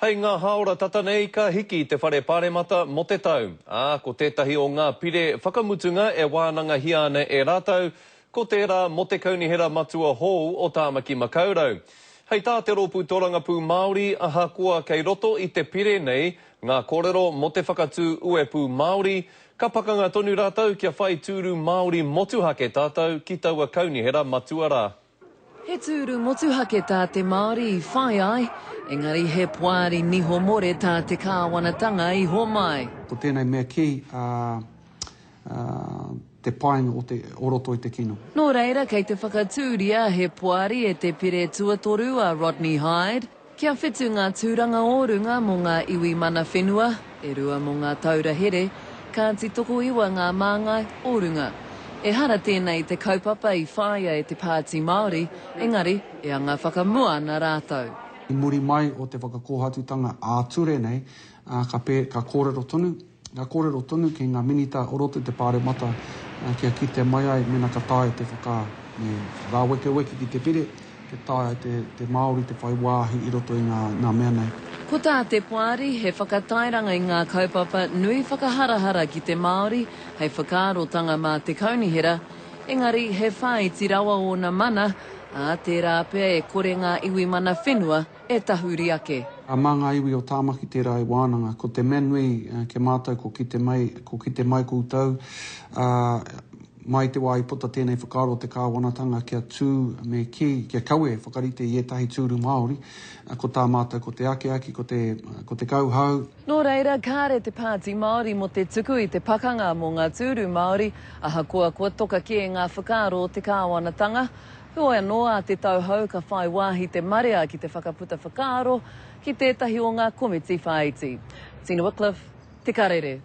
Hei ngā hāora tata nei ka hiki te Whare Paremata mō te tau, ā, ko tētahi o ngā pire whakamutunga e wānangahia ana e rātou, ko tērā mō te Kaunihera Matua hou o Tāmaki Makaurau. Hei tā te Rōpū Torangapū Māori, ahakoa kei roto i te pire nei ngā kōrero mō te whakatū uepū Māori, ka pakanga tonu rātou kia whai tūru Māori motuhake tātou ki taua Kaunihera Matua rā. He tūru motuhake tā te Māori i whai ai, engari he poari niho more tā te kāwanatanga i homai. Ko tēnei mea kī, ā, te painga o te, o roto i te kino. Nō reira kei te whakatūria he poari e te pire tuatoru a Rodney Hide, Kia whitu ngā tūranga o runga mō ngā iwi mana whenua, e rua mō ngā taura here, kāti tokoiwa ngā māngai o runga. Ehara tēnei i te kaupapa i whāia e te Pāti Māori, engari e anga whakamua ana rātou. I muri mai o te whakakōhatutanga ā-ture nei, ka pē, ka kōrero tonu, ka kōrero tonu ki ngā minita o roto i te Pāremata kia kite mai ai mēnā ka taea te whaka, me rāwekeweke ki te pire, Kia taea e te Māori te whai wāhi i roto i ngā mea nei. Ko tā te Poari he whakatairanga i ngā kaupapa nui whakaharahara ki te Māori hei whakaarotanga mā te Kaunihera, engari he whāiti rawa ōna mana, ā, tērā pea e kore ngā iwi mana whenua e tahuri ake. Mā ngā iwi o Tāmaki tērā e wānanga. Ko te mea nui ki a mātou ko kite mai, ko kite mai koutou, ā, Mai te wā i puta tēnei whakaaro o te kāwanatanga kia tū me kī, kia kawe whakarite i ētahi tūru Māori, ko tā mātou ko te akiaki, ko te, ko te kauhau. Nō reira, kāre te Pāti Māori mō te tuku i te pakanga mō ngā tūru Māori, ahakoa kua toka kē ngā whakaaro o te kāwanatanga. Heoi anō, ā te tau hou ka whai wāhi te marea ki te whakaputa whakaaro ki tētahi o ngā komiti whāiti. Tina Wickliffe, Te Karere.